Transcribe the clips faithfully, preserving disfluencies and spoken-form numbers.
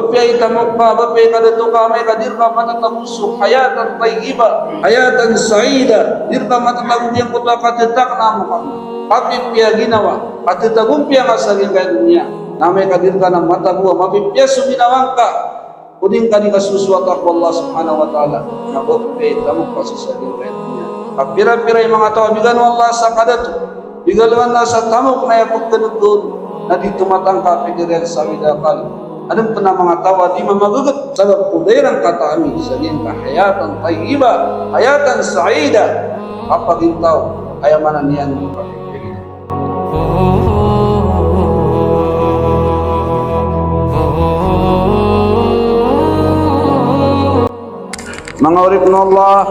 Apiya i tamok ka, apiya i kadato ka, amay ka di rka matatago so hayatan tayyibah, hayatan sa'idah, di rka matatago giyangkoto a katetakna mo ka, kapipiya ginawa, katetagompiya nga sa giyangkaya doniya. Na amay ka di rka na matago a mapipiya so ginawa ngka, o di ngka di kasosoat ko Allah subhanahu wa ta'ala, na apiya i tamok ka sii sa giyangkaya doniya. Kapira-pira i manga taw a bigan o Allah sa kadato, bigan o Allah sa tamok na aya pkhaneg on, na di tomatangka a pikir iyan sa awid a akal. Adn pn a manga taw a di mamagagat sabap ko da iran kataami sa giyangkaya hayatan tayyibah, hayatan sa'idah, kapagintaw, aya maana niyan. Manga oripn o Allah,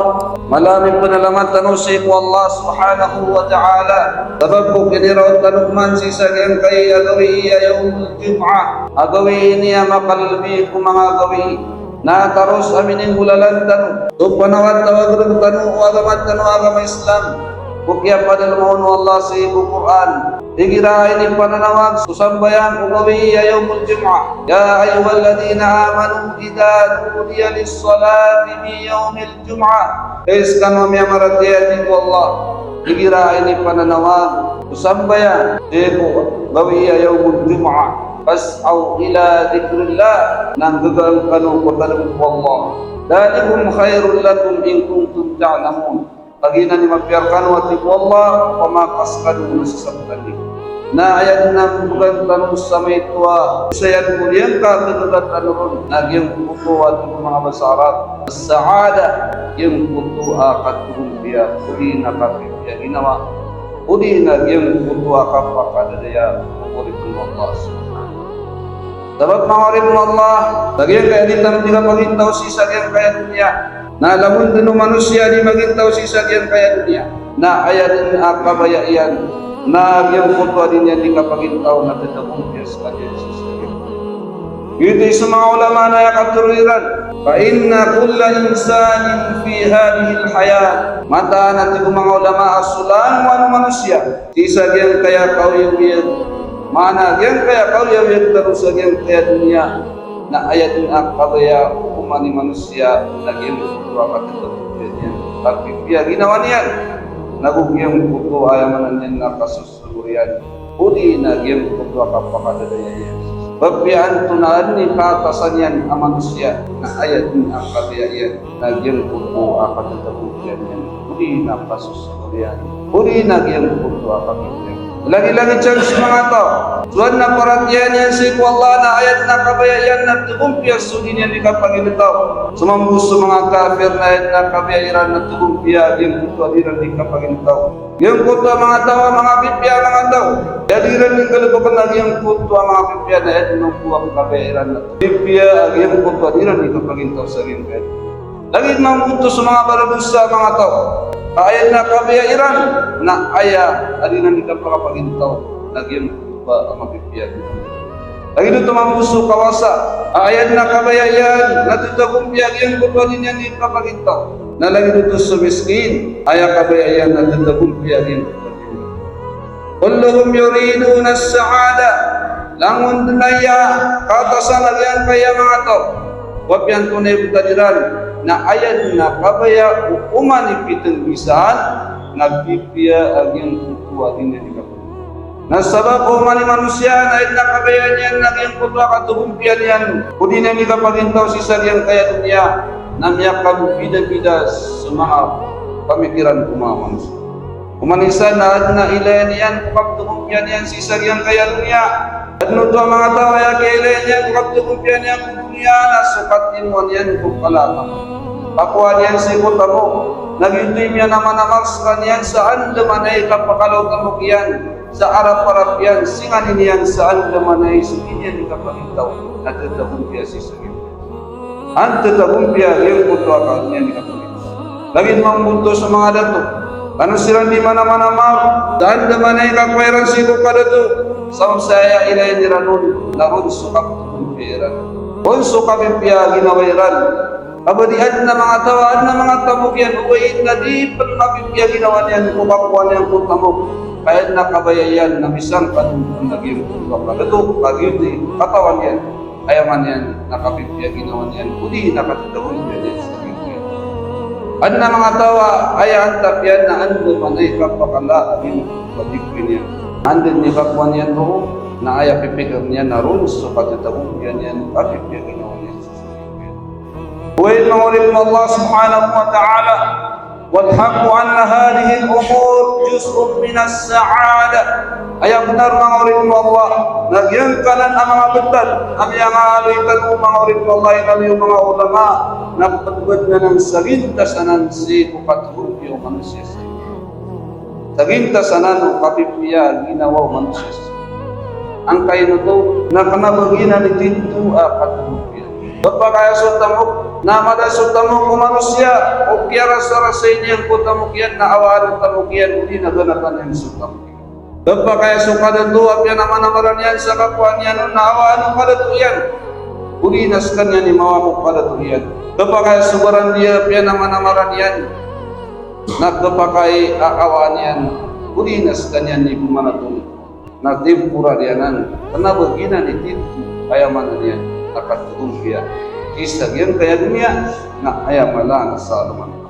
mala a mipnalamat tano sii ko Allah subhanahu wa ta'ala sabap ko kiniraot tano pman sii sa giyangkai a gawii a Yawmul Jumu'ah, a gawii ini a makalbi ko manga gawii. Na taros a mininggolalan tano so panawatawag rktano o agama tano a agama Islam, ko kiyapadalm on o Allah sii ko Qur'an. Igira a inipananawag so sambayang ko gawii a Yawmul Jumu'ah, "Ya ayyuhalladhina amanu idha nudiya lis-salati min yawmil jumu'ah." Hay skano a miyamaratiyaya, tig o Allah, igira a inipananawag so sambayang sii ko gawii a Yawmul Jumu'ah, "Fas'aw ila dhikrillah," na nggagaan kano ko tadm ko Allah. "Dhalikum khairul lakum in kuntum ta'lamun." Kagiya ini mapiya rkano, a tig o Allah, opama ka skano sasabtan iyo. Na aya dn a mbgan tano sa maito a isa iyan ko giyangkaya a kagagaan tano ron na giyangkoto a tig o manga basa Arab, as-sa'adah, giyangkoto a katagompiya, odi na kapipiya ginawa, odi na giyangkoto a kapakadadaya ko oripn o Allah subhanahu. Sabap manga oripn o Allah, sa giyangkaya di tano di kapagintaw sii sa giyangkaya doniya. Na langon dn o manosiya a di magintaw sii sa giyangkaya doniya, na aya dn a kabaya iyan na giyangkoto a di niyan di kapagintaw na tatagompiya skaniyan sii sa giyangkaya. Giyoto i so manga ulama na aya katharo iran, "Fa inna kulla insanin fi hadhihil hayat." Mataan, a tig o manga ulama, a so langowan o manosiya sii sa giyangkaya kaoyagoyag, maana giyangkaya kaoyagoyag tano sa giyangkaya doniya, na aya dn a kabaya o oman i manosiya na giyangkoto a katatagompiya niyan, kapipiya ginawa niyan, nago giyangkoto a aya maana niyan na kasosogo iyan, odi na giyangkoto a kapakadadaya iyan. Mapiya antonaa dn i kaatasan iyan a manosiya, na aya dn a kabaya iyan na giyangkoto a katatagompiya niyan, odi na kasosogo iyan, odi na giyangkoto a kapipiya. Lagilagid san so manga taw so adn a paratiyaya niyan sii ko Allah na aya dn a kabaya iyan na tagompiya so di niyan di kapagintaw. So mambo so manga kafir na aya dn a kabaya iran na tagompiya giyangkoto a di iran di kapagintaw. Giyangkoto a manga taw a manga pipiya a manga taw, aya di iran di nggalbkn a giyangkoto a manga pipiya na aya dn mambo a kabaya iran na pipiya a giyangkoto a di iran di kapagintaw sa giyangkaya. Lagid mambo oto so manga baradosa a manga taw, ka aya dn a kabaya iran na aya a di iran di kapakapagintaw na giyangkoto a mapipiya. Lagid oto mambo so kawasa, a aya dn a kabaya iyan na tatagompiya giyangkoto a di niyan di kapagintaw. Na lagid oto so miskin, aya kabaya iyan na tatagompiya giyangkoto a di niyan. Kulluhum yuriduna as-sa'adah. Langon dn aya kaatasan a giyangkaya manga taw, apiya antonaa i btad iran, na aya dn a kabaya o oman i pitngbisaan na pipiya a giyangkoto a di niyan di kapagintaw. Na sabap o oman i manosiya na aya dn a kabaya niyan na giyangkoto a katagompiya niyan, o di niyan di kapagintaw sii sa giyangkaya doniya, na miyakambidabida so manga pamikiran o manga manosiya. Oman i isa na adn a ilaya niyan ko kaptagompiya niyan sii sa giyangkaya doniya. Adn oto a manga taw a aya kiyailaya niyan ko kaptagompiya niyan ko doniya na so katimoa niyan ko kala a tamok. Kakowa niyan sii ko tamok, na giyoto i miyanamanamar skaniyan sa andamanaya i kapakala o tamok iyan sa arap-arap iyan, singanin iyan sa andamanaya i so di niyan di kapagintaw na tatagompiya sii sa giyangkaya. An tatagompiya giyangkoto a kaadn iyan di kapagintaw. Lagid mambo oto so manga dato, kano siran di manamanamar sa andamanaya i kakowa iran sii ko kadato, sa on sa aya ilay iran on na ron so kaptagompiya iran, ron so kapipiya a ginawa iran. Ka ba di adn a manga taw a adn a manga tamok iyan, ogaid na di pn kapipiya ginawa niyan ko kakowa niyan ko tamok, ka aya dn a kabaya iyan na misangkad on na giyangkoto a kadato, ka giyoto i katawan iyan. Aya maana niyan na kapipiya ginawa niyan, odi na katatago iyan sa ginawa niyan. Adn a manga taw a aya antap iyan na andamanaya i kapakala a ginawa ko a di ko niyan. Anda dn i kakowa niyan roo, na aya pipikir iyan na roo so katatago iyan, kapipiya ginawa niyan. Oway, manga oripn o Allah subhanahu wa ta'ala, wal haqqu anna hadhihil umur juz'un minas sa'adah. Aya bnar, manga oripn o Allah, na giyangkanan a manga btad a miyangaaloy tano, manga oripn o Allah, inaloy o manga ulama, na pd anan sa gintasan anan sii ko kathorompiya o manosiya sa gintasan anan o kapipiya ginawa o manosiya. Angkaino oto? Na kna ba giyanan i titho a kathorompiya. Khapakay a so tamok, na mada so tamok o manosiya, o kiyarasarasay niyan ko tamok iyan, na awaan o tamok iyan, odi na ganatan iyan so tamok iyan. Khapakay a so kadato a piyanamanamaraan iyan sa kakowa niyan on, na awaan o kadato iyan, odi na skaniyan i mawaa ko kadato iyan. Khapakay a so barandiya a piyanamanamaraan iyan, na khapakay a awaan iyan, odi na skaniyan i pmanatong. Na temporary anan, kna ba giyanan i titho, aya maana niyan na kathorompiya. Sii sa giyangkaya doniya, na aya mala na sa alongan.